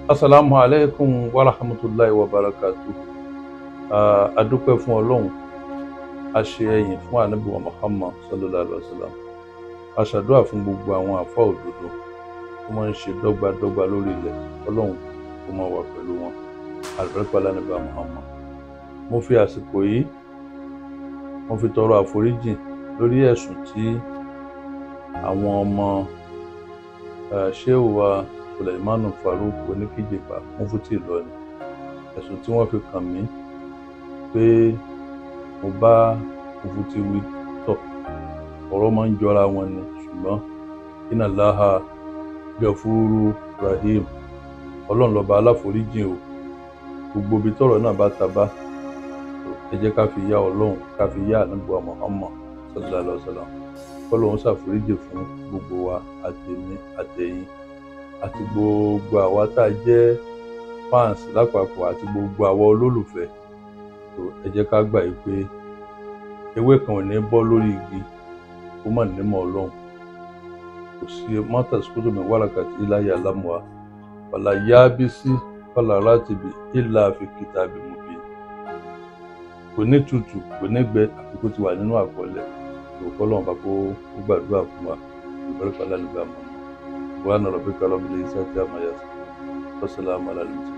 Asalaamu alaikum wa rahmatulahi wa barakatu. A dúpẹ́ fún Ọlọ́run, a ṣe ẹ̀yìn fún Ànábì wa Muhammad sallallahu alaihi wa sallam, a ṣàdúrà fún gbogbo àwọn àfáà òdodo tó máa ń ṣe dọ́gbadọ́gba lórí ilẹ̀. Ọlọ́run kó máa wà pẹ̀lú wọn, àlùbáríkà Ànábì wa Muhammad. Mo fi àsìkò yìí, mo fi tọrọ àforíjìn lórí ẹ̀sùn tí àwọn ọmọ Shehu wa Sulaimanu Farouk Oníkíjìpá, Mufti Ìlọrin, ẹ̀sùn tí wọ́n fi kàn mí pé mo bá Mufti wí tọ̀. Ọ̀rọ̀ máa ń jọra wọn ni, ṣùgbọ́n inna Allaha gafuru rahim, Ọlọ́run lọ́ba aláforíjìn o. Gbogbo ibi tọ́rọ̀ náà bá ta bá, ẹ jẹ́ ká fi yá Ọlọ́run, ká fi yá Ànábì wa Muhammad sallallahu alaihi wasallam, kọ́lọ́run ṣàforíjì fún gbogbo wa, àtèmi àtẹ̀yin àti gbogbo àwa tá a jẹ́ fans lápapọ̀ àti gbogbo àwa olólùfẹ́. Tó ẹ jẹ́ ká gbà yìí pé ewé kan ò ní bọ́ lórí igi kó má nímọ̀ Ọlọ́run. Kò sí mọ́tà sukúrú mi wàràkàtì iláyà lámùá wàlà yábísí wàlà rátìbì ìlà fi kìtàbí mubin. Kò ní tutù, kò ní gbẹ, àfi kó ti wà nínú àkọọ́lẹ̀. Ìwòkọ́ Ọlọ́run bá kó gbàdúrà fún wa, ìbẹ̀rẹ̀ pàlà nígbà mọ́. Subhana rabbika rabbil izzati amma yasifun wa salamun ala al-mursalin.